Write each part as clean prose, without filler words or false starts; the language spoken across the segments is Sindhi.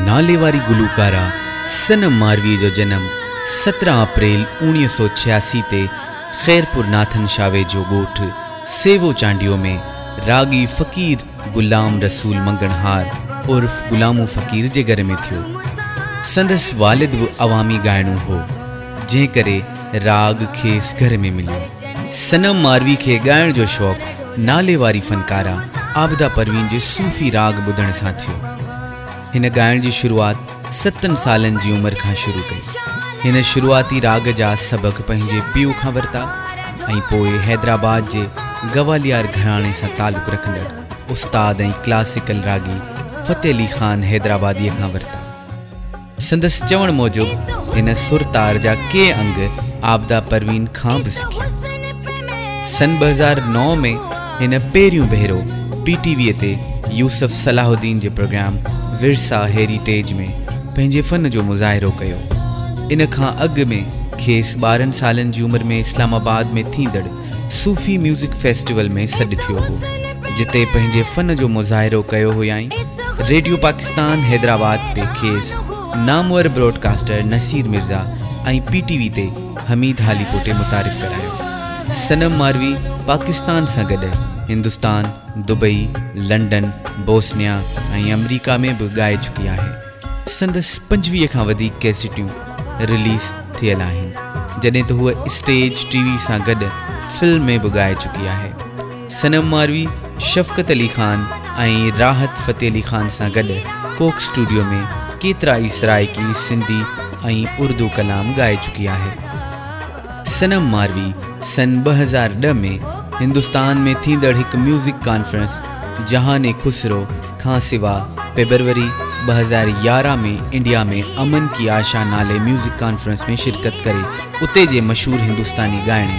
ناليواري گلوڪارا صنم مارويء جو جنم 17 اپريل 1986 تي خيرپور ناٿن شاهه ويجهو ڳوٺ سيوو چانڊيو ۾ راڳي فقير غلام رسول منگڻهار عرف غلامو فقير جي گهر ۾ ٿيو. سندس والد به عوامي ڳائڻو هو، جنهن ڪري راڳ کيس گهر ۾ مليو. صنم ماروي کي ڳائڻ جو شوق ناليواري فنڪارا عابده پروين جي صوفي راڳ ٻڌڻ سان ٿيو. هن ڳائڻ جي شروعات ستن سالن جي عمر کان شروع ڪئي. هن شروعاتي راڳ جا سبق پنهنجي پيء کان ورتا ۽ پوء حيدرآباد جي گواليار گهراڻي سان تعلق رکندڙ استاد ۽ ڪلاسيڪل راڳي فتح علي خان حيدرآباديء کان ورتا. سندس چوڻ موجب هن سر تار جا ڪي انگ عابده پروين کان به سکيا. سن 2009 ۾ هن پهريون ڀيرو پي ٽي ويء تي يوسف صلاح الدين جي پروگرام ورثا هيريٽيج ۾ پنهنجي فن جو مظاهرو ڪيو. ان کان اڳ ۾ کيس 12 سالن جي عمر ۾ اسلام آباد ۾ ٿيندڙ صوفي ميوزڪ فيسٽيول ۾ سڏ ٿيو هو، جتي پنهنجي فن جو مظاهرو ڪيو هيائين. ريڊيو پاڪستان حيدرآباد تي کيس نامور broadcaster Naseer Mirza ۽ P T V تي حميد هاليپوٽي متعارف ڪرايو. صنم ماروي پاڪستان سان گڏ هندستان، دبئي، لنڊن، بوسنيا ۽ آمريڪا ۾ به ڳائي چڪي آهي. سندس 25 کان وڌيڪ ڪيسٽون رليز ٿيل آهن، جڏهن ته هوء اسٽيج، ٽي وي سان گڏ فلم ۾ به ڳائي چڪي آهي. صنم ماروي شفقت علي خان ۽ راحت فتح علي خان سان گڏ ڪوڪ اسٽوڊيو ۾ ڪيترائي سرائيڪي، سنڌي ۽ اردو ڪلام ڳائي چڪي آهي. صنم ماروي سن 2010 ۾ هندستان ۾ ٿيندڙ هڪ ميوزڪ ڪانفرنس جهان خسرو کان سوا فيبروري 2011 ۾ انڊيا ۾ امن ڪي آشا نالي ميوزڪ ڪانفرنس ۾ شرڪت ڪري اتي جي مشهور هندستاني ڳائڻي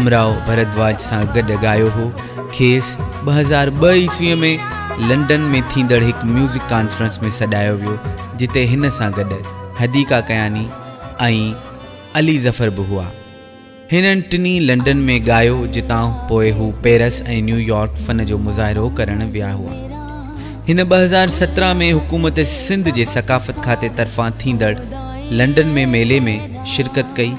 امراء ڀردواج سان گڏ ڳايو هو. کيس 2002 عيسويء ۾ لنڊن ۾ ٿيندڙ هڪ ميوزڪ ڪانفرنس ۾ سڏايو ويو، جتي هن سان گڏ حديقه ڪياني ۽ علي ظفر به هئا. هنن ٽنهي لنڊن ۾ ڳايو، جتان پوء هو پيرس ۽ نيويارڪ فن جو مظاهرو ڪرڻ ويا هئا. هن 2017 ۾ حڪومت سنڌ جي ثقافت کاتي طرفان ٿيندڙ لنڊن ۾ ميلي ۾ شرڪت ڪئي.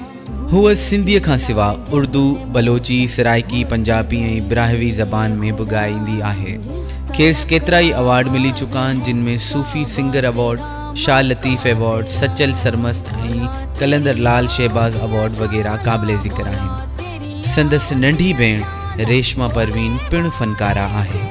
هوء سنڌيء کان سوا اردو، بلوچي، سرائيڪي، پنجابي ۽ براهوي زبان ۾ به ڳائيندي آهي. کيس ڪيترائي ايوارڊ ملي چڪا آهن، جن ۾ Sufi singer award, Shah Latif award, Sachal Sarmast ۽ Qalandar Lal Shahbaz award وغيره قابل ذڪر آهن. سندس ننڍي ڀيڻ ريشما پروين پڻ فنڪاره آهي.